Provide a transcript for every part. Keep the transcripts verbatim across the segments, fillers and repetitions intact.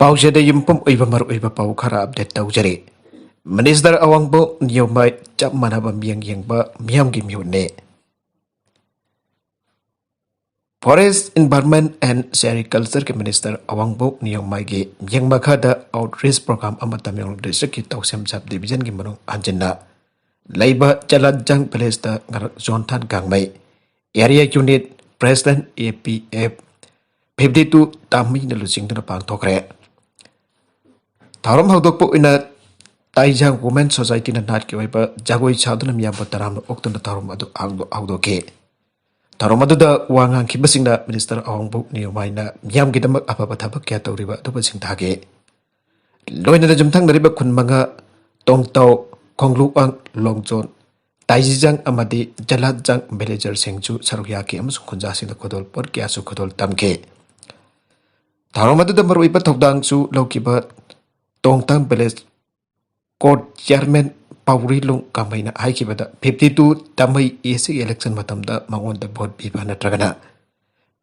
ꯄꯥꯎꯁꯦꯗ ꯌꯨꯝꯐꯝ ꯑꯣꯏꯕ ꯃꯔꯨꯑꯣꯏꯕ ꯄꯥꯎ ꯈꯔ ꯑꯞꯗꯦꯠ ꯇꯧꯖꯔꯤ꯫ ꯃꯤꯅꯤꯁꯇꯔ ꯑꯋꯥꯡꯕꯧ ꯅꯤꯌꯣꯝꯕꯥꯏ ꯆꯞ ꯃꯥꯟꯅꯕ ꯃꯤꯠꯌꯦꯡ ꯌꯦꯡꯕ ꯃꯤꯌꯥꯝꯒꯤ ꯃꯤꯍꯨꯠꯅꯤ꯫ Forest, Environment and Sericultureꯒꯤ ꯃꯤꯅꯤꯁꯇꯔ ꯑꯋꯥꯡꯕꯧ ꯅꯤꯌꯣꯝꯕꯥꯏꯒꯤ ꯃꯤꯠꯌꯦꯡ ꯃꯈꯥꯗ ꯑꯥꯎꯠꯔꯤꯆ ꯄ꯭ꯔꯣꯒ꯭ꯔꯥꯝ ꯑꯃ ꯇꯃꯦꯡꯂꯣꯡ ꯗꯤꯁꯇ꯭ꯔꯤꯛꯀꯤ ꯇꯧꯁꯦꯝ ꯁꯕ ꯗꯤꯕꯤꯖꯟꯒꯤ ꯃꯅꯨꯡ ꯍꯟꯖꯤꯟꯅ ꯂꯩꯕ ꯆꯂꯥꯠꯖꯥꯡ ꯚꯤꯂꯦꯖꯇ ꯉꯔꯥꯡ ꯖꯣꯟꯊꯥꯟ ꯒꯥꯡꯃꯩ, ꯑꯦꯔꯤꯌꯥ ꯌꯨꯅꯤꯠ ꯄ꯭ꯔꯦꯁꯤꯗꯦꯟꯠ, ꯑꯦ ꯄꯤ ꯑꯦꯐ fifty two ꯇꯥꯃꯩꯅ ꯂꯨꯆꯤꯡꯗꯨꯅ ꯄꯥꯡꯊꯣꯛꯈ꯭ꯔꯦ꯫ ꯊꯧꯔꯝ ꯍꯧꯗꯣꯛꯄ ꯑꯣꯏꯅ ꯇꯥꯏꯖꯥꯡ ꯋꯨꯃꯦꯟ ꯁꯣꯁꯥꯏꯇꯤꯅ ꯅꯥꯠꯀꯤ ꯑꯣꯏꯕ ꯖꯒꯣꯏ ꯁꯥꯗꯨꯅ ꯃꯤꯌꯥꯝꯕꯨ ꯇꯔꯥꯝꯅ ꯑꯣꯛꯇꯨꯅ ꯊꯧꯔꯝ ꯑꯗꯨ ꯍꯥꯡꯗꯣ-, ꯍꯧꯗꯣꯛꯈꯤ꯫ ꯊꯧꯔꯝ ꯑꯗꯨꯗ ꯋꯥ ꯉꯥꯡꯈꯤꯕꯁꯤꯡꯅ ꯃꯤꯅꯤꯁꯇꯔ ꯑꯋꯥꯡꯕꯧ ꯅꯤꯌꯣꯝꯕꯥꯏꯅ ꯃꯤꯌꯥꯝꯒꯤꯗꯃꯛ ꯑꯐꯕ ꯊꯕꯛ ꯀꯌꯥ ꯇꯧꯔꯤꯕ ꯑꯗꯨꯕꯨ ꯁꯤꯡꯊꯥꯈꯤ꯫ ꯂꯣꯏꯅꯅ ꯌꯨꯝꯊꯪꯅꯔꯤꯕ ꯈꯨꯟ ꯃꯉꯥ, ꯇꯣꯡꯇꯥꯎ, ꯈꯣꯡꯂꯨꯛꯋꯥꯡ, ꯂꯣꯡꯖꯣꯟ, ꯇꯥꯏꯖꯤꯖꯥꯡ ꯑꯃꯗꯤ ꯖꯂꯥꯠꯖꯥꯡ ꯚꯤꯂꯦꯖꯔꯁꯤꯡꯁꯨ ꯁꯔꯨꯛ ꯌꯥꯈꯤ ꯑꯃꯁꯨꯡ ꯈꯨꯟꯖꯥꯁꯤꯡꯗ ꯈꯨꯗꯣꯜꯄꯣꯠ ꯀꯌꯥꯁꯨ ꯈꯨꯗꯣꯜ ꯇꯝꯈꯤ꯫ ꯊꯧꯔꯝ ꯑꯗꯨꯗ ꯃꯔꯨꯑꯣꯏꯕ ꯊꯧꯗꯥꯡꯁꯨ ꯂꯧꯈꯤꯕ Tongtang village court chairman Paoriloung ꯀꯥꯃꯩꯅ ꯍꯥꯏꯈꯤꯕꯗ, fifty two ꯇꯥꯃꯩ ꯑꯦꯁꯤꯒꯤ ꯏꯂꯦꯛꯁꯟ ꯃꯇꯝꯗ ꯃꯉꯣꯟꯗ ꯚꯣꯠ ꯄꯤꯕ ꯅꯠꯇ꯭ꯔꯒꯅ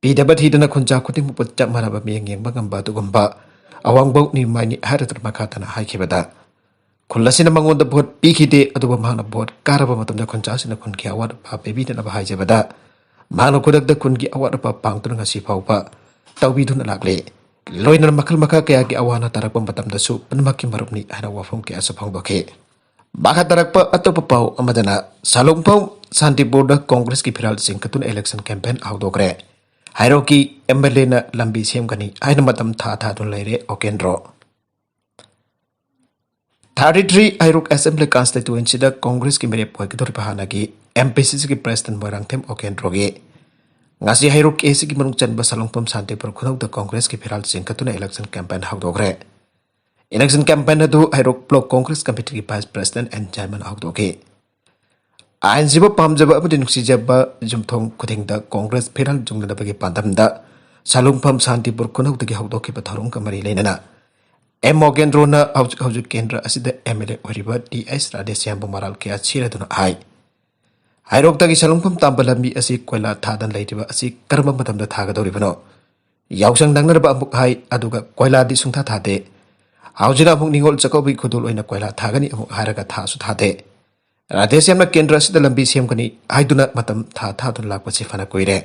ꯄꯤꯗꯕ ꯊꯤꯗꯅ ꯈꯨꯟꯖꯥ ꯈꯨꯗꯤꯡꯃꯛꯄꯨ ꯆꯞ ꯃꯥꯟꯅꯕ ꯃꯤꯠꯌꯦꯡ ꯌꯦꯡꯕ ꯉꯝꯕ ꯑꯗꯨꯒꯨꯝꯕ ꯑꯋꯥꯡꯕꯧ ꯅꯤꯌꯣꯝꯕꯥꯏꯅꯤ ꯍꯥꯏꯔꯗꯨꯅ ꯃꯈꯥ ꯇꯥꯅ ꯍꯥꯏꯈꯤꯕꯗ, ꯈꯨꯜ ꯑꯁꯤꯅ ꯃꯉꯣꯟꯗ ꯚꯣꯠ ꯄꯤꯈꯤꯗꯦ, ꯑꯗꯨꯕꯨ ꯃꯍꯥꯛꯅ ꯚꯣꯠ ꯀꯥꯔꯕ ꯃꯇꯝꯗ ꯈꯨꯟꯖꯥꯁꯤꯡꯅ ꯈꯨꯟꯒꯤ ꯑꯋꯥꯠ ꯑꯄꯥ ꯄꯤꯕꯤꯗꯅꯕ ꯍꯥꯏꯖꯕꯗ, ꯃꯍꯥꯛꯅ ꯈꯨꯗꯛꯇ ꯈꯨꯟꯒꯤ ꯑꯋꯥꯠ ꯑꯄꯥ ꯄꯥꯡꯗꯨꯅ ꯉꯁꯤ ꯐꯥꯎꯕ ꯇꯧꯕꯤꯗꯨꯅ ꯂꯥꯛꯂꯤ꯫ ꯂꯣꯏꯅꯅ ꯃꯈꯜ ꯃꯈꯥ ꯀꯌꯥꯒꯤ ꯑꯋꯥ ꯑꯅꯥ ꯇꯥꯔꯛꯄ ꯃꯇꯝꯗꯁꯨ ꯄꯨꯝꯅꯃꯛꯀꯤ ꯃꯔꯨꯞꯅꯤ ꯍꯥꯏꯅ ꯋꯥꯐꯝ ꯀꯌꯥꯁꯨ ꯐꯣꯡꯗꯣꯛꯈꯤ꯫ ꯃꯈꯥ ꯇꯥꯔꯛꯄ ꯑꯇꯣꯞꯄ ꯄꯥꯎ ꯑꯃꯗꯅ, ꯁꯥꯂꯨꯡꯐꯝ ꯁꯥꯟꯇꯤꯄꯨꯔꯗ ꯀꯣꯡꯒ꯭ꯔꯦꯁꯀꯤ ꯐꯤꯔꯥꯜ ꯆꯤꯡꯈꯠꯇꯨꯅ ꯏꯂꯦꯛꯁꯟ ꯀꯦꯝꯄꯦꯟ ꯍꯧꯗꯣꯛꯈ꯭ꯔꯦ꯫ ꯍꯩꯔꯣꯛꯀꯤ ꯑꯦꯝ ꯑꯦꯜ ꯑꯦꯅ ꯂꯝꯕꯤ ꯁꯦꯝꯒꯅꯤ ꯍꯥꯏꯅ ꯃꯇꯝ ꯊꯥ ꯊꯥꯗꯨꯅ ꯂꯩꯔꯦ ꯑꯣꯀꯦꯟꯗ꯭ꯔꯣ꯫ Thirty three ꯍꯩꯔꯣꯛ ꯑꯦꯁꯦꯝꯕ꯭ꯂꯤ ꯀꯟꯁꯇꯤꯇ꯭ꯋꯦꯟꯁꯤꯗ ꯀꯣꯡꯒ꯭ꯔꯦꯁꯀꯤ ꯃꯤꯔꯦꯞ ꯑꯣꯏꯒꯗꯧꯔꯤꯕ ꯍꯥꯟꯅꯒꯤ ꯑꯦꯝ ꯄꯤ ꯁꯤ ꯁꯤꯒꯤ ꯄ꯭ꯔꯦꯁꯤꯗꯦꯟꯠ ꯃꯣꯏꯔꯥꯡꯊꯦꯝ ꯑꯣꯀꯦꯟꯗ꯭ꯔꯣꯒꯤ ꯉꯁꯤ ꯍꯩꯔꯣꯛ ꯑꯦ ꯁꯤꯒꯤ ꯃꯅꯨꯡ ꯆꯟꯕ ꯁꯥꯂꯨꯡꯐꯝ ꯁꯥꯟꯇꯤꯄꯨꯔ ꯈꯨꯅꯧꯗ ꯀꯣꯡꯒ꯭ꯔꯦꯁꯀꯤ ꯐꯤꯔꯥꯜ ꯆꯤꯡꯈꯠꯇꯨꯅ ꯏꯂꯦꯛꯁꯟ ꯀꯦꯝꯄꯦꯟ ꯍꯧꯗꯣꯛꯈ꯭ꯔꯦ꯫ ꯏꯂꯦꯛꯁꯟ ꯀꯦꯝꯄꯦꯟ ꯑꯗꯨ ꯍꯩꯔꯣꯛ ꯕ꯭ꯂꯣꯛ ꯀꯣꯡꯒ꯭ꯔꯦꯁ ꯀꯃꯤꯇꯤꯒꯤ ꯚꯥꯏꯁ ꯄ꯭ꯔꯦꯁꯤꯗꯦꯟꯠ ꯑꯦꯟ ꯖꯥꯏꯃꯟ ꯍꯧꯗꯣꯛꯈꯤ꯫ ꯑꯥꯏꯟꯁꯤꯕꯨ ꯄꯥꯝꯖꯕ ꯑꯃꯗꯤ ꯅꯨꯡꯁꯤꯖꯕ ꯌꯨꯝꯊꯣꯡ ꯈꯨꯗꯤꯡꯗ ꯀꯣꯡꯒ꯭ꯔꯦꯁ ꯐꯤꯔꯥꯜ ꯆꯨꯝꯅꯅꯕꯒꯤ ꯄꯥꯟꯗꯝꯗ ꯁꯥꯂꯨꯡꯐꯝ ꯁꯥꯟꯇꯤꯄꯨꯔ ꯈꯨꯅꯧꯗꯒꯤ ꯍꯧꯗꯣꯛꯈꯤꯕ ꯊꯧꯔꯝꯒ ꯃꯔꯤ ꯂꯩꯅꯅ ꯑꯦꯝ ꯑꯣꯒꯦꯟꯗ꯭ꯔꯣꯅ ꯍꯧꯖꯤꯛ ꯍꯧꯖꯤꯛ ꯀꯦꯟꯗ꯭ꯔ ꯑꯁꯤꯗ ꯑꯦꯝ ꯑꯦꯜ ꯑꯦ ꯑꯣꯏꯔꯤꯕ ꯇꯤ ꯑꯩꯆ ꯔꯥꯙꯦꯁ꯭ꯌꯥꯝꯕꯨ ꯃꯔꯥꯜ ꯀꯌꯥ ꯁꯤꯔꯗꯨꯅ ꯍꯥꯏ꯫ ꯍꯩꯔꯣꯛꯇꯒꯤ ꯁꯥꯂꯨꯡꯐꯝ ꯇꯥꯝꯕ ꯂꯝꯕꯤ ꯑꯁꯤ ꯀꯣꯏꯂꯥ ꯊꯥꯗꯅ ꯂꯩꯔꯤꯕ ꯑꯁꯤ ꯀꯔꯝꯕ ꯃꯇꯝꯗ ꯊꯥꯒꯗꯧꯔꯤꯕꯅꯣ? ꯌꯥꯎꯁꯪ ꯅꯪꯅꯔꯕ ꯑꯃꯨꯛ ꯍꯥꯏ, ꯑꯗꯨꯒ ꯀꯣꯏꯂꯥꯗꯤ ꯁꯨꯡꯊꯥ ꯊꯥꯗꯦ꯫ ꯍꯧꯖꯤꯛꯅ ꯑꯃꯨꯛ ꯅꯤꯉꯣꯜ ꯆꯥꯛꯀꯧꯕꯒꯤ ꯈꯨꯗꯣꯜ ꯑꯣꯏꯅ ꯀꯣꯏꯂꯥ ꯊꯥꯒꯅꯤ ꯑꯃꯨꯛ ꯍꯥꯏꯔꯒ ꯊꯥꯁꯨ ꯊꯥꯗꯦ꯫ ꯔꯥꯙꯦꯁ꯭ꯌꯥꯝꯅ ꯀꯦꯟꯗ꯭ꯔ ꯑꯁꯤꯗ ꯂꯝꯕꯤ ꯁꯦꯝꯒꯅꯤ ꯍꯥꯏꯗꯨꯅ ꯃꯇꯝ ꯊꯥ ꯊꯥꯗꯨꯅ ꯂꯥꯛꯄꯁꯤ ꯐꯅ ꯀꯨꯏꯔꯦ꯫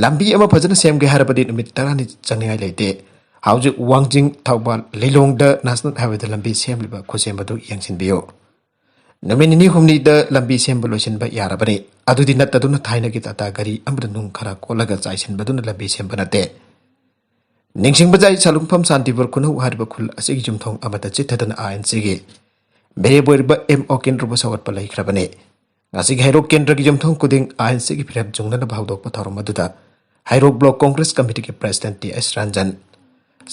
ꯂꯝꯕꯤ ꯑꯃ ꯐꯖꯅ ꯁꯦꯝꯒꯦ ꯍꯥꯏꯔꯕꯗꯤ ꯅꯨꯃꯤꯠ ꯇꯔꯥꯅꯤ ꯆꯪꯅꯤꯡꯉꯥꯏ ꯂꯩꯇꯦ꯫ ꯍꯧꯖꯤꯛ ꯋꯥꯡꯖꯤꯡ ꯊꯧꯕꯥꯜ ꯂꯤꯂꯣꯡꯗ ꯅꯦꯁꯅꯦꯜ ꯍꯥꯏꯋꯦꯗ ꯂꯝꯕꯤ ꯁꯦꯝꯂꯤꯕ ꯈꯨꯠꯁꯦꯝ ꯑꯗꯨ ꯌꯦꯡꯁꯤꯟꯕꯤꯌꯨ꯫ ꯅꯨꯃꯤꯠ ꯅꯤꯅꯤ ꯍꯨꯝꯅꯤꯗ ꯂꯝꯕꯤ ꯁꯦꯝꯕ ꯂꯣꯏꯁꯤꯟꯕ ꯌꯥꯔꯕꯅꯤ꯫ ꯑꯗꯨꯗꯤ ꯅꯠꯇꯗꯨꯅ ꯊꯥꯏꯅꯒꯤ ꯇꯥꯇꯥ ꯒꯥꯔꯤ ꯑꯃꯗ ꯅꯨꯡ ꯈꯔ ꯀꯣꯠꯂꯒ ꯆꯥꯏꯁꯤꯟꯕꯗꯨꯅ ꯂꯝꯕꯤ ꯁꯦꯝꯕ ꯅꯠꯇꯦ꯫ ꯅꯤꯡꯁꯤꯡꯕ ꯌꯥꯏ, ꯁꯥꯂꯨꯡꯐꯝ ꯁꯥꯟꯇꯤꯄꯨꯔ ꯈꯨꯅꯧ ꯍꯥꯏꯔꯤꯕ ꯈꯨꯜ ꯑꯁꯤꯒꯤ ꯌꯨꯝꯊꯣꯡ ꯑꯃꯗ ꯆꯤꯠꯊꯗꯨꯅ ꯑꯥꯏ ꯑꯦꯟ ꯁꯤꯒꯤ ꯃꯤꯔꯦꯞ ꯑꯣꯏꯔꯤꯕ ꯑꯦꯝ ꯑꯣꯀꯦꯟꯗ꯭ꯔꯕꯨ ꯁꯧꯒꯠꯄ ꯂꯩꯈ꯭ꯔꯕꯅꯤ꯫ ꯉꯁꯤꯒꯤ ꯍꯩꯔꯣꯛ ꯀꯦꯟꯗ꯭ꯔꯒꯤ ꯌꯨꯝꯊꯣꯡ ꯈꯨꯗꯤꯡ ꯑꯥꯏ ꯑꯦꯟ ꯁꯤꯒꯤ ꯐꯤꯔꯦꯞ ꯆꯨꯡꯅꯅꯕ ꯍꯧꯗꯣꯛꯄ ꯊꯧꯔꯝ ꯑꯗꯨꯗ ꯍꯩꯔꯣꯛ ꯕ꯭ꯂꯣꯛ ꯀꯣꯡꯒ꯭ꯔꯦꯁ ꯀꯃꯤꯇꯤꯒꯤ president T S Ranjan,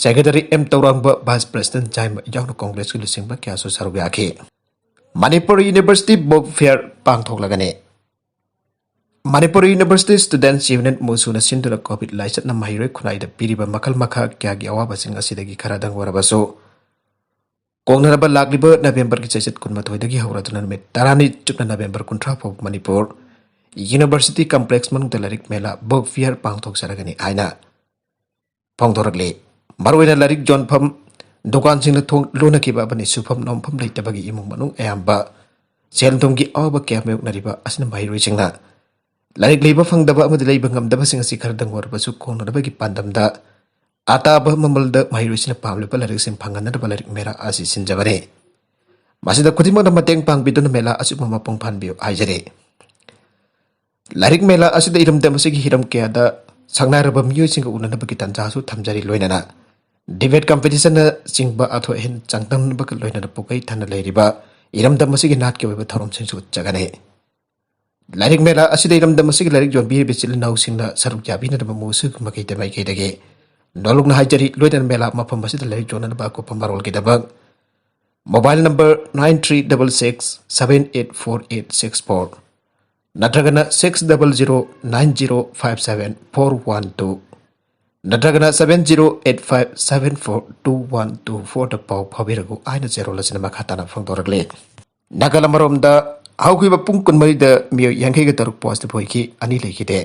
secretary M Tourangba, vice president Jaima ꯌꯥꯎꯅ ꯀꯣꯡꯒ꯭ꯔꯦꯁꯀꯤ ꯂꯨꯆꯤꯡꯕ ꯀꯌꯥꯁꯨ ꯁꯔꯨꯛ ꯌꯥꯈꯤ꯫ ꯃꯅꯤꯄꯨꯔ ꯌꯨꯅꯤꯚꯔꯁꯤꯇꯤ ꯕꯨꯛ ꯐꯤꯌꯔ ꯄꯥꯡꯊꯣꯛꯂꯒꯅꯤ꯫ ꯃꯅꯤꯄꯨꯔ ꯌꯨꯅꯤꯚꯔꯁꯤꯇꯤ ꯁ꯭ꯇꯨꯗꯦꯟꯠꯁ ꯌꯨꯅꯤꯌꯟ ꯃꯨꯁꯨꯅ ꯁꯤꯟꯗꯨꯅ ꯀꯣꯚꯤꯗ ꯂꯥꯏꯆꯠꯅ ꯃꯍꯩꯔꯣꯏ ꯈꯨꯟꯅꯥꯏꯗ ꯄꯤꯔꯤꯕ ꯃꯈꯜ ꯃꯈꯥ ꯀꯌꯥꯒꯤ ꯑꯋꯥꯕꯁꯤꯡ ꯑꯁꯤꯗꯒꯤ ꯈꯔꯗꯪ ꯑꯣꯏꯔꯕꯁꯨ, ꯀꯣꯡꯅꯅꯕ ꯂꯥꯛꯂꯤꯕ ꯅꯕꯦꯝꯕꯔꯒꯤ ꯆꯩꯆꯠ ꯀꯨꯟꯃꯥꯊꯣꯏꯗꯒꯤ ꯍꯧꯔꯗꯨꯅ ꯅꯨꯃꯤꯠ ꯇꯔꯥꯅꯤ ꯆꯨꯞꯅ ꯅꯕꯦꯝꯕꯔ ꯀꯨꯟꯊ꯭ꯔꯥ ꯐꯥꯎꯕ ꯃꯅꯤꯄꯨꯔ ꯌꯨꯅꯤꯚꯔꯁꯤꯇꯤ ꯀꯝꯄ꯭ꯂꯦꯛꯁ ꯃꯅꯨꯡꯗ ꯂꯥꯏꯔꯤꯛ ꯃꯦꯂꯥ, ꯕꯨꯛ ꯐꯤꯌꯔ ꯄꯥꯡꯊꯣꯛꯆꯔꯒꯅꯤ ꯍꯥꯏꯅ ꯐꯣꯡꯗꯣꯔꯛꯂꯤ꯫ ꯃꯔꯨꯑꯣꯏꯅ ꯂꯥꯏꯔꯤꯛ ꯌꯣꯟꯐꯝ ꯗꯨꯀꯥꯟꯁꯤꯡꯅ ꯊꯣꯡ ꯂꯣꯟꯅꯈꯤꯕ ꯑꯃꯗꯤ ꯁꯨꯐꯝ ꯅꯣꯝꯐꯝ ꯂꯩꯇꯕꯒꯤ ꯏꯃꯨꯡ ꯃꯅꯨꯡ ꯑꯌꯥꯝꯕ ꯁꯦꯜ ꯊꯨꯝꯒꯤ ꯑꯋꯥꯕ ꯀꯌꯥ ꯃꯥꯌꯣꯛꯅꯔꯤꯕ ꯑꯁꯤꯅ ꯃꯍꯩꯔꯣꯏꯁꯤꯡꯅ ꯂꯥꯏꯔꯤꯛ ꯂꯩꯕ ꯐꯪꯗꯕ ꯑꯃꯗꯤ ꯂꯩꯕ ꯉꯝꯗꯕꯁꯤꯡ ꯑꯁꯤ ꯈꯔꯗꯪ ꯑꯣꯏꯔꯕꯁꯨ ꯀꯣꯡꯅꯅꯕꯒꯤ ꯄꯥꯟꯗꯝꯗ ꯑꯇꯥꯕ ꯃꯃꯜꯗ ꯃꯍꯩꯔꯣꯏꯁꯤꯡꯅ ꯄꯥꯝꯂꯤꯕ ꯂꯥꯏꯔꯤꯛꯁꯤꯡ ꯐꯪꯍꯟꯅꯅꯕ ꯂꯥꯏꯔꯤꯛ ꯃꯦꯂꯥ ꯑꯁꯤ ꯁꯤꯟꯖꯕꯅꯤ꯫ ꯃꯁꯤꯗ ꯈꯨꯗꯤꯡꯃꯛꯅ ꯃꯇꯦꯡ ꯄꯥꯡꯕꯤꯗꯨꯅ ꯃꯦꯂꯥ ꯑꯆꯧꯕ ꯃꯄꯨꯡ ꯐꯥꯍꯟꯕꯤꯌꯨ ꯍꯥꯏꯖꯔꯤ꯫ ꯂꯥꯏꯔꯤꯛ ꯃꯦꯂꯥ ꯑꯁꯤꯗ ꯏꯔꯝꯗꯝ ꯑꯁꯤꯒꯤ ꯍꯤꯔꯝ ꯀꯌꯥꯗ ꯁꯛꯅꯥꯏꯔꯕ ꯃꯤꯑꯣꯏꯁꯤꯡꯒ ꯎꯅꯅꯕꯒꯤ ꯇꯥꯟꯖꯥꯁꯨ ꯊꯝꯖꯔꯤ, ꯂꯣꯏꯅꯅ ꯗꯤꯕꯦꯠ ꯀꯝꯄꯤꯇꯤꯁꯟꯅꯆꯤꯡꯕ ꯑꯊꯣꯏ ꯑꯍꯦꯟ ꯆꯥꯡꯗꯝꯅꯕꯒ ꯂꯣꯏꯅꯅ ꯄꯨꯀꯩ ꯊꯟꯅ ꯂꯩꯔꯤꯕ ꯏꯔꯝꯗꯝ ꯑꯁꯤꯒꯤ ꯅꯥꯠꯀꯤ ꯑꯣꯏꯕ ꯊꯧꯔꯝꯁꯤꯡꯁꯨ ꯎꯠꯆꯒꯅꯤ꯫ ꯂꯥꯏꯔꯤꯛ ꯃꯦꯂꯥ ꯑꯁꯤꯗ ꯏꯔꯝꯗꯝ ꯑꯁꯤꯒꯤ ꯂꯥꯏꯔꯤꯛ ꯌꯣꯟꯕꯤꯔꯤꯕ ꯏꯆꯤꯜ ꯏꯅꯥꯎꯁꯤꯡꯅ ꯁꯔꯨꯛ ꯌꯥꯕꯤꯅꯅꯕ ꯃꯨꯁꯨꯒꯤ ꯃꯥꯏꯀꯩꯗ, ꯃꯥꯏꯀꯩꯗꯒꯤ ꯅꯣꯂꯨꯛꯅ ꯍꯥꯏꯖꯔꯤ꯫ ꯂꯣꯏꯅꯅ ꯃꯦꯂꯥ ꯃꯐꯝ ꯑꯁꯤꯗ ꯂꯥꯏꯔꯤꯛ ꯌꯣꯟꯅꯅꯕ ꯑꯀꯨꯞꯄ ꯃꯔꯣꯜꯒꯤꯗꯃꯛ mobile number nine three double six seven eight four eight six four, ꯅꯠꯇ꯭ꯔꯒꯅ six double zero nine zero five seven four one two, ꯅꯠꯇ꯭ꯔꯒꯅ seven zero eight five seven four two one two fourꯗ ꯄꯥꯎ ꯐꯥꯎꯕꯤꯔꯛꯎ ꯍꯥꯏꯅ ꯆꯦꯔꯣꯜ ꯑꯁꯤꯅ ꯃꯈꯥ ꯇꯥꯅ ꯐꯣꯡꯗꯣꯔꯛꯂꯤ꯫ ꯅꯥꯒꯥꯂꯝ ꯑꯃꯔꯣꯝꯗ ꯍꯧꯈꯤꯕ ꯄꯨꯡ ꯀꯨꯟꯃꯔꯤꯗ ꯃꯤꯑꯣꯏ ꯌꯥꯡꯈꯩꯒ ꯇꯔꯨꯛ positive ꯑꯣꯏꯈꯤ, ꯑꯅꯤ ꯂꯩꯈꯤꯗꯦ꯫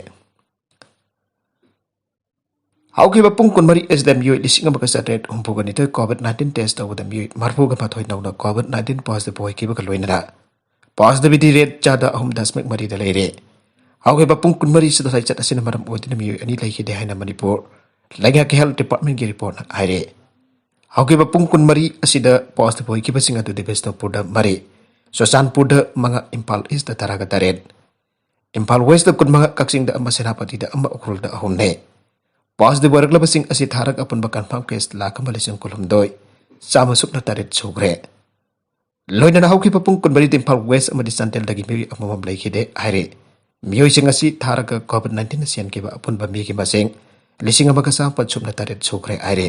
ꯍꯧꯈꯤꯕ ꯄꯨꯡ ꯀꯨꯟꯃꯔꯤ ꯑꯁꯤꯗ ꯃꯤꯑꯣꯏ ꯂꯤꯁꯤꯡ ꯑꯃꯒ ꯆꯥꯇ꯭ꯔꯦꯠ ꯍꯨꯝꯐꯨꯒ ꯅꯤꯊꯣꯏ COVID nineteen test ꯇꯧꯕꯗ ꯃꯤꯑꯣꯏ ꯃꯔꯤꯐꯨꯒ ꯃꯥꯊꯣꯏ ꯅꯧꯅ COVID nineteen positive ꯑꯣꯏꯈꯤꯕꯒ ꯂꯣꯏꯅꯅ positivity rate ꯆꯥꯗ ꯑꯍꯨꯝ ꯗꯁꯃꯤꯛ ꯃꯔꯤꯗ ꯂꯩꯔꯦ꯫ ꯍꯧꯈꯤꯕ ꯄꯨꯡ ꯀꯨꯟꯃꯔꯤꯁꯤꯗ ꯂꯥꯏꯆꯠ ꯑꯁꯤꯅ ꯃꯔꯝ ꯑꯣꯏꯗꯨꯅ ꯃꯤꯑꯣꯏ ꯑꯅꯤ ꯂꯩꯈꯤꯗꯦ ꯍꯥꯏꯅ ꯃꯅꯤꯄꯨꯔ ꯂꯩꯉꯥꯛꯀꯤ health department ꯀꯤ report ꯅ ꯍꯥꯏꯔꯦ꯫ ꯍꯧꯈꯤꯕ ꯄꯨꯡ ꯀꯨꯟꯃꯔꯤ ꯑꯁꯤꯗ positive ꯑꯣꯏꯈꯤꯕꯁꯤꯡ ꯑꯗꯨꯗꯤ ꯕꯤꯁꯅꯨꯄꯨꯔꯗ ꯃꯔꯤ, ꯆꯨꯔꯆꯥꯟꯄꯨꯔꯗ ꯃꯉꯥ, ꯏꯝꯐꯥꯜ East ꯇ ꯇꯔꯥꯒ ꯇꯔꯦꯠ, ꯏꯝꯐꯥꯜ West ꯇ ꯀꯨꯟꯃꯉꯥ, ꯀꯛꯆꯤꯡꯗ ꯑꯃ, ꯁꯦꯅꯥꯄꯇꯤꯗ ꯑꯃ, ꯎꯈ꯭ꯔꯨꯜꯗ ꯑꯍꯨꯝꯅꯤ꯫ Positive ꯑꯣꯏꯔꯛꯂꯕꯁꯤꯡ ꯑꯁꯤ ꯊꯥꯔꯒ ꯑꯄꯨꯟꯕ confirm case ꯂꯥꯈ ꯑꯃ ꯂꯤꯁꯤꯡ ꯀꯨꯟꯍꯨꯝꯗꯣꯏ, ꯆꯥꯝꯃ ꯁꯨꯞꯅ ꯇꯔꯦꯠ ꯁꯨꯈ꯭ꯔꯦ꯫ ꯂꯣꯏꯅꯅ ꯍꯧꯈꯤꯕ ꯄꯨꯡ ꯀꯨꯟꯃꯔꯤꯗ ꯏꯝꯐꯥꯜ West ꯑꯃꯗꯤ ꯆꯥꯟꯗꯦꯜꯗꯒꯤ ꯃꯤꯑꯣꯏ ꯑꯃꯃꯝ ꯂꯩꯈꯤꯗꯦ ꯍꯥꯏꯔꯦ꯫ ꯃꯤꯑꯣꯏꯁꯤꯡ ꯑꯁꯤ ꯊꯥꯔꯒ COVID nineteen ꯅ ꯁꯤꯍꯟꯈꯤꯕ ꯑꯄꯨꯟꯕ ꯃꯤꯒꯤ ꯃꯁꯤꯡ ꯂꯤꯁꯤꯡ ꯑꯃꯒ ꯆꯥꯝꯃꯥꯄꯟ ꯁꯨꯞꯅ ꯇꯔꯦꯠ ꯁꯨꯈ꯭ꯔꯦ ꯍꯥꯏꯔꯦ꯫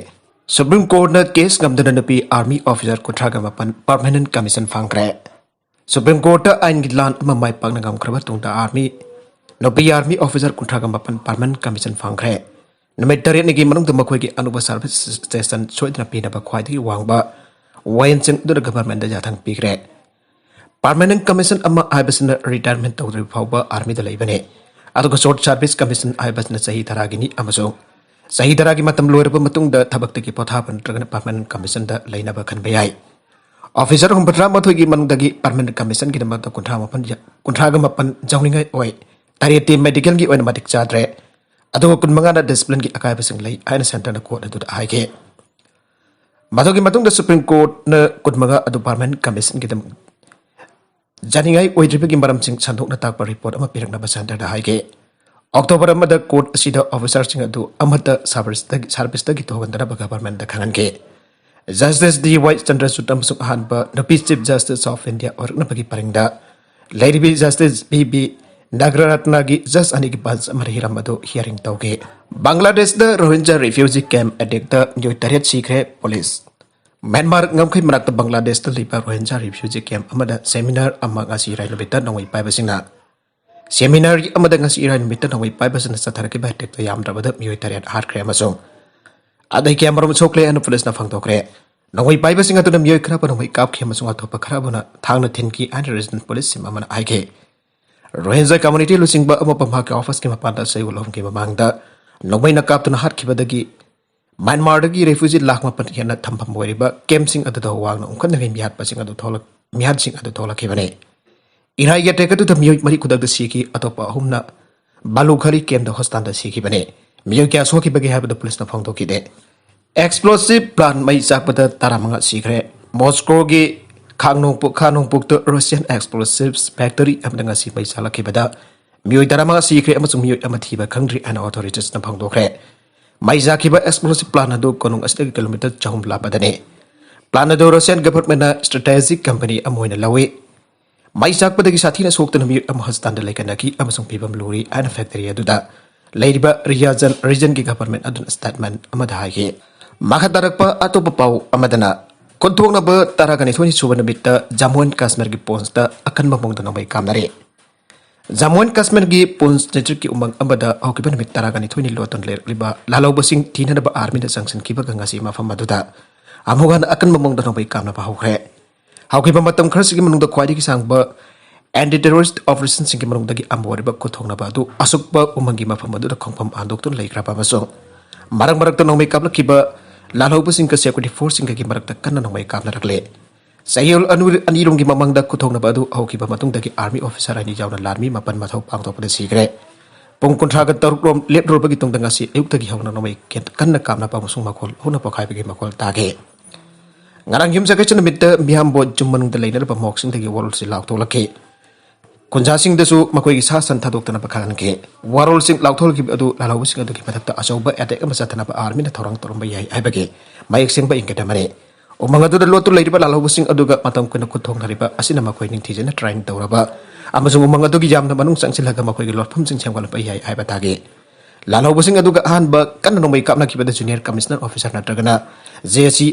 Supreme Court ꯅ case ꯉꯝꯗꯅ ꯅꯨꯄꯤ army officer ꯀꯨꯟꯊ꯭ꯔꯥꯒ ꯃꯥꯄꯟ permanent commission ꯐꯪꯈ꯭ꯔꯦ꯫ Supreme Court ꯇ ꯑꯥꯏꯟꯒꯤ ꯂꯥꯟ ꯑꯃ ꯃꯥꯏ ꯄꯥꯛꯅ ꯉꯝꯈ꯭ꯔꯕ ꯇꯨꯡꯗ army, ꯅꯨꯄꯤ army officer ꯀꯨꯟꯊ꯭ꯔꯥꯒ ꯃꯥꯄꯟ permanent commission ꯐꯪꯈ꯭ꯔꯦ꯫ ꯅꯨꯃꯤꯠ ꯇꯔꯦꯠꯅꯤꯒꯤ ꯃꯅꯨꯡꯗ ꯃꯈꯣꯏꯒꯤ ꯑꯅꯧꯕ service station ꯁꯣꯏꯗꯅ ꯄꯤꯅꯕ ꯈ꯭ꯋꯥꯏꯗꯒꯤ ꯋꯥꯡꯕ ꯋꯥꯌꯦꯜꯁꯪ ꯑꯗꯨꯅ government ꯗ ꯌꯥꯊꯪ ꯄꯤꯈ꯭ꯔꯦ꯫ Permanent commission ꯑꯃ ꯍꯥꯏꯕꯁꯤꯅ retirement ꯇꯧꯗ꯭ꯔꯤꯕ ꯐꯥꯎꯕ army ꯗ ꯂꯩꯕꯅꯤ, ꯑꯗꯨꯒ short service commission ꯍꯥꯏꯕꯁꯤꯅ ꯆꯍꯤ ꯇꯔꯥꯒꯤꯅꯤ ꯑꯃꯁꯨꯡ ꯆꯍꯤ ꯇꯔꯥꯒꯤ ꯃꯇꯝ ꯂꯣꯏꯔꯕ ꯃꯇꯨꯡꯗ ꯊꯕꯛꯇꯒꯤ ꯄꯣꯊꯥꯕ ꯅꯠꯇ꯭ꯔꯒꯅ permanent commission ꯗ ꯂꯩꯅꯕ ꯈꯟꯕ ꯌꯥꯏ꯫ Officer ꯍꯨꯝꯐꯨꯇꯔꯥ ꯃꯥꯊꯣꯏꯒꯤ ꯃꯅꯨꯡꯗꯒꯤ permanent commission ꯒꯤꯗꯃꯛꯇ ꯀꯨꯟꯊ꯭ꯔꯥ ꯃꯥꯄꯟ ꯌ-, ꯀꯨꯟꯊ꯭ꯔꯥꯒ ꯃꯥꯄꯟ ꯌꯥꯎꯅꯤꯡꯉꯥꯏ ꯑꯣꯏ꯫ ꯇꯔꯦꯠꯇꯤ medical ꯒꯤ ꯑꯣꯏꯅ ꯃꯇꯤꯛ ꯆꯥꯗ꯭ꯔꯦ, ꯑꯗꯨꯒ ꯀꯨꯟꯃꯉꯥꯅ discipline ꯒꯤ ꯑꯀꯥꯏꯕꯁꯤꯡ ꯂꯩ ꯍꯥꯏꯅ centre ꯅ court ꯑꯗꯨꯗ ꯍꯥꯏꯈꯤ꯫ ꯃꯗꯨꯒꯤ ꯃꯇꯨꯡꯗ Supreme Court ꯅ ꯀꯨꯟꯃꯉꯥ ꯑꯗꯨ permanent commission ꯒꯤꯗꯃꯛ ꯌꯥꯅꯤꯡꯉꯥꯏ ꯑꯣꯏꯗ꯭ꯔꯤꯕꯒꯤ ꯃꯔꯝꯁꯤꯡ ꯁꯟꯗꯣꯛꯅ ꯇꯥꯛꯄ report ꯑꯃ ꯄꯤꯔꯛꯅꯕ centre ꯗ ꯍꯥꯏꯈꯤ꯫ October ꯑꯃꯗ court ꯑꯁꯤꯗ officer ꯁꯤꯡ ꯑꯗꯨ ꯑꯃꯠꯇ service ꯇꯒꯤ, service ꯇꯒꯤ ꯊꯣꯛꯍꯟꯗꯅꯕ government ꯗ ꯈꯪꯍꯟꯈꯤ꯫ Justice D Y Chandrachud ꯑꯃꯁꯨꯡ ꯑꯍꯥꯟꯕ ꯅꯨꯄꯤ Chief Justice of India ꯑꯣꯏꯔꯛꯅꯕꯒꯤ ꯄꯔꯤꯡꯗ ꯂꯩꯔꯤꯕꯤ Justice B B Nagararatna ꯒꯤ judge ꯑꯅꯤꯒꯤ bench ꯑꯃꯅ ꯍꯤꯔꯝ ꯑꯗꯨ hearing ꯇꯧꯈꯤ꯫ ꯕꯪꯒ꯭ꯂꯥꯗꯦꯁꯇ ꯔꯣꯍꯤꯟꯖꯥ refugee camp attack ꯇ ꯃꯤꯑꯣꯏ ꯇꯔꯦꯠ ꯁꯤꯈ꯭ꯔꯦ, police꯫ ꯃ꯭ꯌꯥꯟꯃꯥꯔ ꯉꯝꯈꯩ ꯃꯅꯥꯛꯇ ꯕꯪꯒ꯭ꯂꯥꯗꯦꯁꯇ ꯂꯩꯕ ꯔꯣꯍꯤꯟꯖꯥ refugee camp ꯑꯃꯗ seminar ꯑꯃ ꯉꯁꯤ ꯏꯔꯥꯏ ꯅꯨꯃꯤꯠꯇ ꯅꯣꯡꯃꯩ ꯄꯥꯏꯕꯁꯤꯡꯅ, seminar ꯑꯃꯗ ꯉꯁꯤ ꯏꯔꯥꯏ ꯅꯨꯃꯤꯠꯇ ꯅꯣꯡꯃꯩ ꯄꯥꯏꯕꯁꯤꯡꯅ ꯆꯠꯊꯔꯛꯈꯤꯕ attack ꯇ ꯌꯥꯝꯗ꯭ꯔꯕꯗ ꯃꯤꯑꯣꯏ ꯇꯔꯦꯠ ꯍꯥꯠꯈ꯭ꯔꯦ ꯑꯃꯁꯨꯡ ꯑꯇꯩ ꯀꯌꯥꯃꯔꯨꯝ ꯁꯣꯛꯂꯦ ꯍꯥꯏꯅ police ꯅ ꯐꯣꯡꯗꯣꯛꯈ꯭ꯔꯦ꯫ ꯅꯣꯡꯃꯩ ꯄꯥꯏꯕꯁꯤꯡ ꯑꯗꯨꯅ ꯃꯤꯑꯣꯏ ꯈꯔꯕꯨ ꯅꯣꯡꯃꯩ ꯀꯥꯞꯈꯤ ꯑꯃꯁꯨꯡ ꯑꯇꯣꯞꯄ ꯈꯔꯕꯨꯅ ꯊꯥꯡꯅ ꯊꯤꯟꯈꯤ ꯍꯥꯏꯅ resident police ꯁꯤꯡ ꯑꯃꯅ ꯍꯥꯏꯈꯤ꯫ ꯔꯣꯍꯤꯟꯖꯥ community ꯂꯨꯆꯤꯡꯕ ꯑꯃꯕꯨ ꯃꯍꯥꯛꯀꯤ office ꯀꯤ ꯃꯄꯥꯟꯗ ꯆꯌꯣꯜ ꯑꯍꯨꯝꯒꯤ ꯃꯃꯥꯡꯗ ꯅꯣꯡꯃꯩꯅ ꯀꯥꯞꯇꯨꯅ ꯍꯥꯠꯈꯤꯕꯗꯒꯤ ꯃ꯭ꯌꯥꯟꯃꯥꯔꯗꯒꯤ ꯔꯦꯐ꯭ꯌꯨꯖꯤ ꯂꯥꯈ ꯃꯥꯄꯟ ꯍꯦꯟꯅ ꯊꯝꯐꯝ ꯑꯣꯏꯔꯤꯕ ꯀꯦꯝꯞꯁꯤꯡ ꯑꯗꯨꯗ ꯋꯥꯡꯅ ꯎꯪꯈꯠꯅꯕꯒꯤ ꯃꯤꯍꯥꯠꯄꯁꯤꯡ ꯑꯗꯨ ꯊꯣꯛꯂꯛ-, ꯃꯤꯍꯥꯠꯁꯤꯡ ꯑꯗꯨ ꯊꯣꯛꯂꯛꯈꯤꯕꯅꯤ꯫ ꯏꯔꯥꯏꯒꯤ ꯑꯦꯇꯦꯛ ꯑꯗꯨꯗ ꯃꯤꯑꯣꯏ ꯃꯔꯤ ꯈꯨꯗꯛꯇ ꯁꯤꯈꯤ, ꯑꯇꯣꯞꯄ ꯑꯍꯨꯝꯅ ꯕꯥꯂꯨꯈꯥꯂꯤ ꯀꯦꯝꯞꯇ ꯍꯣꯁꯄꯤꯇꯥꯜꯗ ꯁꯤꯈꯤꯕꯅꯤ꯫ ꯃꯤꯑꯣꯏ ꯀꯌꯥ ꯁꯣꯛꯈꯤꯕꯒꯦ ꯍꯥꯏꯕꯗꯨ ꯄꯨꯂꯤꯁꯅ ꯐꯣꯡꯗꯣꯛꯈꯤꯗꯦ꯫ ꯑꯦꯛꯁꯄ꯭ꯂꯣꯁꯤꯚ ꯄ꯭ꯂꯥꯟ ꯃꯩ ꯆꯥꯛꯄꯗ ꯇꯔꯥꯃꯉꯥ ꯁꯤꯈ꯭ꯔꯦ꯫ ꯃꯣꯁꯀꯣꯒꯤ ꯈꯥꯡꯅꯣꯡꯄꯣꯛ, ꯈꯥꯡꯅꯣꯡꯄꯣꯛꯇ ꯔꯁꯤꯌꯥꯟ ꯑꯦꯛꯁꯄ꯭ꯂꯣꯁꯤꯚ ꯐꯦꯛꯇꯔꯤ ꯑꯃꯗ ꯉꯁꯤ ꯃꯩ ꯆꯥꯛꯂꯛꯈꯤꯕꯗ ꯃꯤꯑꯣꯏ ꯇꯔꯥꯃꯉꯥ ꯁꯤꯈ꯭ꯔꯦ ꯑꯃꯁꯨꯡ ꯃꯤꯑꯣꯏ ꯑꯃ ꯊꯤꯕ ꯈꯪꯗ꯭ꯔꯤ ꯍꯥꯏꯅ ꯑꯣꯊꯣꯔꯤꯇꯤꯁꯅ ꯐꯣꯡꯗꯣꯛꯈ꯭ꯔꯦ꯫ ꯃꯩ ꯆꯥꯛꯈꯤꯕ ꯑꯦꯛꯁꯄ꯭ꯂꯣꯁꯤꯚ ꯄ꯭ꯂꯥꯟ ꯑꯗꯨ ꯀꯣꯅꯨꯡ ꯑꯁꯤꯗꯒꯤ ꯀꯤꯂꯣꯃꯤꯇꯔ ꯆꯍꯨꯝ ꯂꯥꯞꯄꯗꯅꯤ꯫ ꯄ꯭ꯂꯥꯟ ꯑꯗꯨ ꯔꯁꯤꯌꯥꯟ ꯒꯚꯔꯟꯃꯦꯟꯠꯅ ꯁ꯭ꯇ꯭ꯔꯦꯇꯦꯖꯤꯛ ꯀꯝꯄꯅꯤ ꯑꯃ ꯑꯣꯏꯅ ꯂꯧꯏ꯫ ꯃꯩ ꯆꯥꯛꯄꯗꯒꯤ ꯁꯥꯊꯤꯅ ꯁꯣꯛꯇꯨꯅ ꯃꯤꯑꯣꯏ ꯑꯃ ꯍꯣꯁꯄꯤꯇꯥꯜꯗ ꯂꯩꯈꯠꯅꯈꯤ ꯑꯃꯁꯨꯡ ꯐꯤꯕꯝ ꯂꯨꯔꯤ ꯍꯥꯏꯅ ꯐꯦꯛꯇꯔꯤ ꯑꯗꯨꯗ ꯂꯩꯔꯤꯕ ꯔꯤꯌꯥꯖꯟ ꯔꯤꯖꯟꯒꯤ ꯒꯚꯔꯟꯃꯦꯟꯠ ꯑꯗꯨꯅ ꯁ꯭ꯇꯦꯠꯃꯦꯟꯠ ꯑꯃꯗ ꯍꯥꯏꯈꯤ꯫ ꯃꯈꯥ ꯇꯥꯔꯛꯄ ꯑꯇꯣꯞꯄ ꯄꯥꯎ ꯑꯃꯗꯅ, ꯀꯨꯟꯊꯣꯛꯅꯕ ꯇꯔꯥꯒ ꯅꯤꯊꯣꯏꯅꯤ ꯁꯨꯕ ꯅꯨꯃꯤꯠꯇ ꯖꯝꯃꯨ ꯑꯦꯟ ꯀꯥꯁꯃꯤꯔꯒꯤ ꯄꯨꯟꯁꯇ ꯑꯀꯟꯕ ꯃꯑꯣꯡꯗ ꯅꯣꯡꯃꯩ ꯀꯥꯞꯅꯔꯤ꯫ ꯖꯝꯃꯨ ꯑꯦꯟ ꯀꯥꯁꯃꯤꯔꯒꯤ ꯄꯨꯟꯁ ꯗꯤꯁꯇ꯭ꯔꯤꯛꯀꯤ ꯎꯃꯪ ꯑꯃꯗ ꯍꯧꯈꯤꯕ ꯅꯨꯃꯤꯠ ꯇꯔꯥꯒ ꯅꯤꯊꯣꯏꯅꯤ ꯂꯣꯠꯇꯨꯅ ꯂꯩꯔꯛꯂꯤꯕ ꯂꯥꯜꯍꯧꯕꯁꯤꯡ ꯊꯤꯅꯅꯕ ꯑꯥꯔꯃꯤꯅ ꯆꯪꯁꯤꯟꯈꯤꯕꯒ ꯉꯁꯤ ꯃꯐꯝ ꯑꯗꯨꯗ ꯑꯃꯨꯛ ꯍꯟꯅ ꯑꯀꯟꯕ ꯃꯑꯣꯡꯗ ꯅꯣꯡꯃꯩ ꯀꯥꯞꯅꯕ ꯍꯧꯈ꯭ꯔꯦ꯫ ꯍꯧꯈꯤꯕ ꯃꯇꯝ ꯈꯔꯁꯤꯒꯤ ꯃꯅꯨꯡꯗ ꯈ꯭ꯋꯥꯏꯗꯒꯤ ꯁꯥꯡꯕ ꯑꯦꯟꯇꯤ ꯇꯦꯔꯣꯔꯤꯁ ꯑꯣꯄꯔꯦꯁꯟꯁꯤꯡꯒꯤ ꯃꯅꯨꯡꯗꯒꯤ ꯑꯃ ꯑꯣꯏꯔꯤꯕ ꯀꯨꯊꯣꯡꯅꯕ ꯑꯗꯨ ꯑꯁꯨꯛꯄ ꯎꯃꯪꯒꯤ ꯃꯐꯝ ꯑꯗꯨꯗ ꯈꯣꯡꯐꯝ ꯍꯟꯗꯣꯛꯇꯨꯅ ꯂꯩꯈ꯭ꯔꯕ ꯑꯃꯁꯨꯡ ꯃꯔꯛ ꯃꯔꯛꯇ ꯅꯣꯡꯃꯩ ꯀꯥꯞꯂꯛꯈꯤꯕ ꯂꯥꯜꯍꯧꯕꯁꯤꯡꯒ ꯁꯦꯀ꯭ꯌꯨꯔꯤꯇꯤ ꯐꯣꯔꯁꯁꯤꯡꯒꯒꯤ ꯃꯔꯛꯇ ꯀꯟꯅ ꯅꯣꯡꯃꯩ ꯀꯥꯞꯅꯔꯛꯂꯦ꯫ ꯆꯌꯣꯜ ꯑꯅꯨ-, ꯑꯅꯤꯔꯣꯝꯒꯤ ꯃꯃꯥꯡꯗ ꯀꯨꯊꯣꯡꯅꯕ ꯑꯗꯨ ꯍꯧꯈꯤꯕ ꯃꯇꯨꯡꯗꯒꯤ ꯑꯥꯔꯃꯤ ꯑꯣꯐꯤꯁꯥꯔ ꯑꯅꯤ ꯌꯥꯎꯅ ꯂꯥꯟꯃꯤ ꯃꯥꯄꯟ ꯃꯊꯧ ꯄꯥꯡꯊꯣꯛꯄꯗ ꯁꯤꯈ꯭ꯔꯦ꯫ ꯄꯨꯡ ꯀꯨꯟꯊ꯭ꯔꯥꯒ ꯇꯔꯨꯛ ꯔꯣꯝ ꯂꯦꯞꯂꯨꯔꯕꯒꯤ ꯇꯨꯡꯗ ꯉꯁꯤ ꯑꯌꯨꯛꯇꯒꯤ ꯍꯧꯅ ꯅꯣꯡꯃꯩ ꯀꯦꯟ-, ꯀꯟꯅ ꯀꯥꯞꯅꯕ ꯑꯃꯁꯨꯡ ꯃꯈꯣꯜ ꯍꯧꯅ ꯄꯣꯈꯥꯏꯕꯒꯤ ꯃꯈꯣꯜ ꯇꯥꯈꯤ꯫ ꯉꯔꯥꯡ ꯌꯨꯝꯁꯀꯩꯁ ꯅꯨꯃꯤꯠꯇ ꯃꯤꯌꯥꯝꯕꯣ ꯌꯨꯝ ꯃꯅꯨꯡꯗ ꯂꯩꯅꯔꯕ ꯃꯣꯛꯁꯤꯡꯗꯒꯤ ꯋꯥꯔꯣꯜꯁꯤ ꯂꯥꯎꯊꯣꯛꯂꯛꯈꯤ꯫ ꯈꯨꯟꯖꯥꯁꯤꯡꯗꯁꯨ ꯃꯈꯣꯏꯒꯤ ꯁꯥ ꯁꯟ ꯊꯥꯗꯣꯛꯇꯅꯕ ꯈꯪꯍꯟꯈꯤ꯫ ꯋꯥꯔꯣꯜꯁꯤꯡ ꯂꯥꯎꯊꯣꯛꯂꯛꯈꯤꯕ ꯑꯗꯨ ꯂꯥꯜꯍꯧꯕꯁꯤꯡ ꯑꯗꯨꯒꯤ ꯃꯊꯛꯇ ꯑꯆꯧꯕ ꯑꯦꯇꯦꯛ ꯑꯃ ꯆꯠꯊꯅꯕ ꯑꯥꯔꯃꯤꯅ ꯊꯧꯔꯥꯡ ꯇꯧꯔꯝꯕ ꯌꯥꯏ ꯍꯥꯏꯕꯒꯤ ꯃꯌꯦꯛ ꯁꯦꯡꯕ ꯏꯪꯒꯤꯠ ꯑꯃꯅꯤ꯫ ꯎꯃꯪ ꯑꯗꯨꯗ ꯂꯣꯠꯇꯨ ꯂꯩꯔꯤꯕ ꯂꯥꯜꯍꯧꯕꯁꯤꯡ ꯑꯗꯨꯒ ꯃꯇꯝ ꯀꯨꯏꯅ ꯈꯨꯠ ꯊꯣꯡꯅꯔꯤꯕ ꯑꯁꯤꯅ ꯃꯈꯣꯏ ꯅꯤꯡꯊꯤꯖꯅ ꯇ꯭ꯔꯦꯟ ꯇꯧꯔꯕ ꯑꯃꯁꯨꯡ ꯎꯃꯪ ꯑꯗꯨꯒꯤ ꯌꯥꯝꯅ ꯃꯅꯨꯡ ꯆꯪꯁꯤꯜꯂꯒ ꯃꯈꯣꯏꯒꯤ ꯂꯣꯠꯐꯝꯁꯤꯡ ꯁꯦꯝꯒꯠꯂꯛꯄ ꯌꯥꯏ ꯍꯥꯏꯕ ꯇꯥꯈꯤ꯫ ꯂꯥꯜꯍꯧꯕꯁꯤꯡ ꯑꯗꯨꯒ ꯑꯍꯥꯟꯕ ꯀꯟꯅ ꯅꯣꯡꯃꯩ ꯀꯥꯞꯅꯈꯤꯕꯗ ꯖꯨꯅꯤꯌꯔ ꯀꯃꯤꯁꯅꯔ ꯑꯣꯐꯤꯁꯥꯔ ꯅꯠꯇ꯭ꯔꯒꯅ ꯖꯦ ꯁꯤ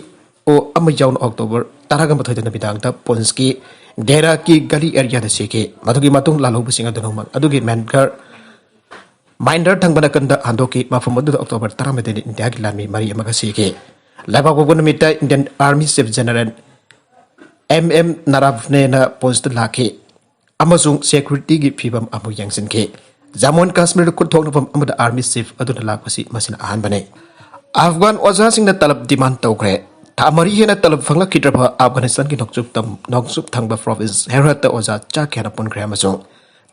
ꯑꯣ ꯑꯃ ꯌꯥꯎꯅ ꯑꯣꯛꯇꯣꯕꯔ ꯇꯔꯥꯒ ꯃꯥꯊꯣꯏꯗ ꯅꯨꯃꯤꯗꯥꯡꯗ ꯄꯨꯟꯁꯀꯤ ꯗꯦꯔꯥꯀꯤ ꯒꯂꯤ ꯑꯦꯔꯤꯌꯥꯗ ꯁꯤꯈꯤ꯫ ꯃꯗꯨꯒꯤ ꯃꯇꯨꯡ ꯂꯥꯜꯍꯧꯕꯁꯤꯡ ꯑꯗꯨꯅ ꯎꯃꯪ ꯑꯗꯨꯒꯤ ꯃꯦꯟꯒꯔ ꯃꯥꯏꯟꯗꯔ ꯊꯪꯕ ꯅꯥꯀꯟꯗ ꯍꯟꯗꯣꯛꯈꯤ꯫ ꯃꯐꯝ ꯑꯗꯨꯗ ꯑꯣꯛꯇꯣꯕꯔ ꯇꯔꯥꯃꯥꯊꯣꯏꯗ ꯏꯟꯗꯤꯌꯥꯒꯤ ꯂꯥꯟꯃꯤ ꯃꯔꯤ ꯑꯃꯒ ꯁꯤꯈꯤ꯫ ꯂꯩꯕꯥꯛꯄꯣꯛꯄ ꯅꯨꯃꯤꯠꯇ Indian army chief general M M ꯅꯔꯥꯚꯅꯦꯅ ꯄꯨꯟꯁꯇ ꯂꯥꯛꯈꯤ ꯑꯃꯁꯨꯡ ꯁꯦꯀ꯭ꯌꯨꯔꯤꯇꯤꯒꯤ ꯐꯤꯕꯝ ꯑꯃꯨꯛ ꯌꯦꯡꯁꯤꯟꯈꯤ꯫ ꯖꯃꯨ ꯑꯦꯟ ꯀꯥꯁꯃꯤꯔꯗ ꯈꯨꯠ ꯊꯣꯛꯅꯐꯝ ꯑꯃꯗ ꯑꯥꯔꯃꯤ ꯆꯤꯐ ꯑꯗꯨꯅ ꯂꯥꯛꯄꯁꯤ ꯃꯁꯤꯅ ꯑꯍꯥꯟꯕꯅꯤ꯫ ꯑꯐꯒꯥꯟ ꯑꯣꯖꯥꯁꯤꯡꯅ ꯇꯂꯕ ꯗꯤꯃꯥꯟ ꯇꯧꯈ꯭ꯔꯦ꯫ ꯊꯥ ꯃꯔꯤ ꯍꯦꯟꯅ ꯇꯂꯕ ꯐꯪꯂꯛꯈꯤꯗ꯭ꯔꯕ ꯑꯐꯒꯥꯅꯤꯁꯇꯥꯟꯒꯤ ꯅꯣꯡꯆꯨꯞ ꯇꯝ-, ꯅꯣꯡꯆꯨꯞ ꯊꯪꯕ ꯄ꯭ꯔꯣꯚꯤꯟꯁ ꯍꯦꯔꯥꯠꯇ ꯑꯣꯖꯥ ꯆꯥ ꯀꯌꯥꯅ ꯄꯨꯟꯈ꯭ꯔꯦ ꯑꯃꯁꯨꯡ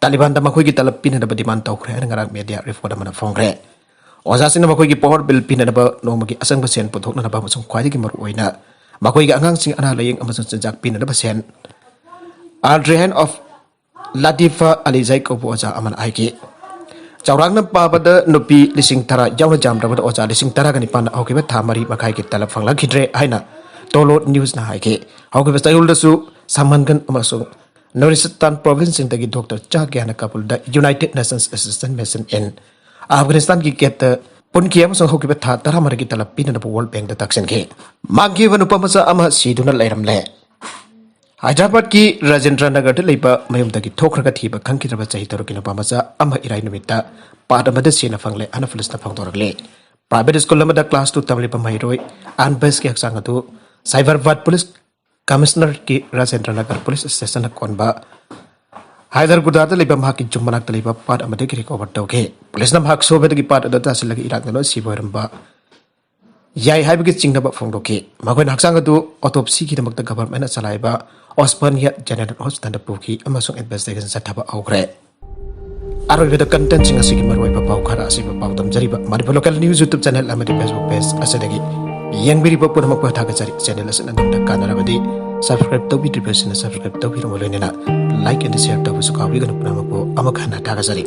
ꯇꯥꯂꯤꯕꯥꯟꯗ ꯃꯈꯣꯏꯒꯤ ꯇꯂꯕ ꯄꯤꯅꯅꯕ ꯗꯤꯃꯥꯟ ꯇꯧꯈ꯭ꯔꯦ ꯍꯥꯏꯅ ꯉꯔꯥꯡ ꯃꯦꯗꯤꯌꯥ ꯔꯤꯄꯣꯔꯠ ꯑꯃꯅ ꯐꯣꯡꯈ꯭ꯔꯦ꯫ ꯑꯣꯖꯥꯁꯤꯡꯅ ꯃꯈꯣꯏꯒꯤ ꯄꯥꯋꯔ ꯕꯤꯜ ꯄꯤꯅꯅꯕ ꯅꯣꯡꯃꯒꯤ ꯑꯆꯪꯕ ꯁꯦꯟ ꯄꯨꯊꯣꯛꯅꯅꯕ ꯑꯃꯁꯨꯡ ꯈ꯭ꯋꯥꯏꯗꯒꯤ ꯃꯔꯨꯑꯣꯏꯅ ꯃꯈꯣꯏꯒꯤ ꯑꯉꯥꯡꯁꯤꯡ ꯑꯅꯥ ꯂꯥꯌꯦꯡ ꯑꯃꯁꯨꯡ ꯆꯤꯟꯖꯥꯛ ꯄꯤꯅꯅꯕ ꯁꯦꯟ ꯑꯜ ꯔꯦꯍꯥꯟ ꯑꯣꯐ ꯂꯥꯇꯤꯐꯥ ꯑꯂꯤꯖꯥꯏ ꯀꯧꯕ ꯑꯣꯖꯥ ꯑꯃꯅ ꯍꯥꯏꯈꯤ꯫ ꯆꯥꯎꯔꯥꯛꯅ ꯄꯥꯕꯗ ꯅꯨꯄꯤ ꯂꯤꯁꯤꯡ ꯇꯔꯥ ꯌꯥꯎꯅ ꯌꯥꯝꯗ꯭ꯔꯕꯗ ꯑꯣꯖꯥ ꯂꯤꯁꯤꯡ ꯇꯔꯥꯒ ꯅꯤꯄꯥꯟꯅ ꯍꯧꯈꯤꯕ ꯊꯥ ꯃꯔꯤ ꯃꯈꯥꯏꯒꯤ ꯇꯂꯕ ꯐꯪꯂꯛꯈꯤꯗ꯭ꯔꯦ ꯍꯥꯏꯅ ꯇꯣꯂꯣ ꯅ꯭ꯌꯨꯁꯅ ꯍꯥꯏꯈꯤ꯫ ꯍꯧꯈꯤꯕ ꯆꯌꯣꯜꯗꯁꯨ ꯁꯃꯟꯒꯟ ꯑꯃꯁꯨꯡ ꯅꯨꯔꯤꯁꯇꯥꯟ ꯄ꯭ꯔꯣꯚꯤꯟꯁꯁꯤꯡꯗꯒꯤ ꯗꯣꯛꯇꯔ ꯆꯥ ꯀꯌꯥꯅ ꯀꯥꯕꯨꯜꯗ ꯌꯨꯅꯥꯏꯇꯦꯗ ꯅꯦꯁꯟꯁ ꯑꯦꯁꯤꯁꯇꯦꯟꯁ ꯃꯤꯁꯟ ꯏꯟ ꯑꯐꯒꯥꯅꯤꯁꯇꯥꯟꯒꯤ ꯒꯦꯠꯇ ꯄꯨꯟꯈꯤ ꯑꯃꯁꯨꯡ ꯍꯧꯈꯤꯕ ꯊꯥ ꯇꯔꯥꯃꯔꯤꯒꯤ ꯇꯂꯕ ꯄꯤꯅꯅꯕ ꯋꯥꯔꯜ ꯕꯦꯡꯛꯇ ꯇꯛꯁꯤꯟꯈꯤ꯫ ꯃꯥꯡꯈꯤꯕ ꯅꯨꯄꯥ ꯃꯆꯥ ꯑꯃ ꯁꯤꯗꯨꯅ ꯂꯩꯔꯝꯂꯦ꯫ ꯍꯥꯏꯗ꯭ꯔꯕꯥꯗꯀꯤ ꯔꯥꯖꯦꯟꯗ꯭ꯔ ꯅꯒꯔꯗ ꯂꯩꯕ ꯃꯌꯨꯝꯗꯒꯤ ꯊꯣꯛꯈ꯭ꯔꯒ ꯊꯤꯕ ꯈꯪꯈꯤꯗ꯭ꯔꯕ ꯆꯍꯤ ꯇꯔꯨꯛꯀꯤ ꯅꯨꯄꯥ ꯃꯆꯥ ꯑꯃ ꯏꯔꯥꯏ ꯅꯨꯃꯤꯠꯇ ꯄꯥꯠ ꯑꯃꯗ ꯁꯤꯅ ꯐꯪꯂꯦ ꯍꯥꯏꯅ ꯄꯨꯂꯤꯁꯅ ꯐꯣꯡꯗꯣꯔꯛꯂꯤ꯫ ꯄ꯭ꯔꯥꯏꯚꯦꯠ ꯁ꯭ꯀꯨꯜ ꯑꯃꯗ ꯀ꯭ꯂꯥꯁ ꯇꯨ ꯇꯝꯂꯤꯕ ꯃꯍꯩꯔꯣꯏ ꯑꯟꯕꯁꯀꯤ ꯍꯛꯆꯥꯡ ꯑꯗꯨ ꯁꯥꯏꯕꯔꯕꯥꯗ ꯄꯨꯂꯤꯁ ꯀꯃꯤꯁꯅꯔꯒꯤ ꯔꯥꯖꯦꯟꯗ꯭ꯔ ꯅꯒꯔ ꯄꯨꯂꯤꯁ ꯁ꯭ꯇꯦꯁꯟꯅ ꯀꯣꯟꯕ ꯍꯥꯏꯗꯔꯒꯨꯗꯥꯗ ꯂꯩꯕ ꯃꯍꯥꯛꯀꯤ ꯌꯨꯝ ꯃꯅꯥꯛꯇ ꯂꯩꯕ ꯄꯥꯠ ꯑꯃꯗꯒꯤ ꯔꯤꯀꯣꯚꯔ ꯇꯧꯈꯤ꯫ ꯄꯨꯂꯤꯁꯅ ꯃꯍꯥꯛ ꯁꯣꯏꯕꯗꯒꯤ ꯄꯥꯠ ꯑꯗꯨꯗ ꯇꯥꯁꯤꯜꯂꯒ ꯏꯔꯥꯛꯅꯗꯨꯅ ꯁꯤꯕ ꯑꯣꯏꯔꯝꯕ ꯌꯥꯏ ꯍꯥꯏꯕꯒꯤ ꯆꯤꯡꯅꯕ ꯐꯣꯡꯗꯣꯛꯈꯤ꯫ ꯃꯈꯣꯏꯅ ꯍꯛꯆꯥꯡ ꯑꯗꯨ ꯑꯣꯇꯣꯞꯁꯤꯒꯤꯗꯃꯛꯇ ꯒꯚꯔꯟꯃꯦꯟꯠꯅ ꯆꯂꯥꯏꯕ ꯑꯣꯁꯃꯥꯅꯤꯌꯥ ꯖꯦꯅꯔꯦꯜ ꯍꯣꯁꯄꯤꯇꯥꯜꯗ ꯄꯨꯈꯤ ꯑꯃꯁꯨꯡ ꯏꯟꯚꯦꯁꯇꯤꯒꯦꯁꯟ ꯆꯠꯊꯕ ꯍꯧꯈ꯭ꯔꯦ꯫ ꯑꯔꯣꯏꯕꯗ ꯀꯟꯇꯦꯟꯠꯁꯤꯡ ꯑꯁꯤꯒꯤ ꯃꯔꯨꯑꯣꯏꯕ ꯄꯥꯎ ꯈꯔ ꯑꯁꯤꯕꯨ ꯄꯥꯎꯗꯝꯖꯔꯤꯕ Manipur local news YouTube channel ꯑꯃꯗꯤ ꯐꯦꯁꯕꯨꯛ ꯄꯦꯖ ꯑꯁꯤꯗꯒꯤ ꯌꯦꯡꯕꯤꯔꯤꯕ ꯄꯨꯝꯅꯃꯛꯄꯨ ꯊꯥꯒꯠꯆꯔꯤ꯫ ꯆꯦꯅꯦꯜ ꯑꯁꯤꯅ ꯑꯗꯣꯝꯗ ꯀꯥꯟꯅꯔꯕꯗꯤ ꯁꯕꯁꯀ꯭ꯔꯥꯏꯕ ꯇꯧꯕꯤꯗ꯭ꯔꯤꯕꯁꯤꯡꯅ ꯁꯕꯁꯀ꯭ꯔꯥꯏꯕ ꯇꯧꯕꯤꯔꯝꯕ ꯂꯣꯏꯅꯅ ꯂꯥꯏꯛ ꯑꯦꯟ ꯁꯤꯌꯔ ꯇꯧꯕꯁꯨ ꯀꯥꯎꯕꯤꯒꯅꯨ꯫ ꯄꯨꯝꯅꯃꯛꯄꯨ ꯑꯃꯨꯛ ꯍꯟꯅ ꯊꯥꯒꯠꯆꯔꯤ꯫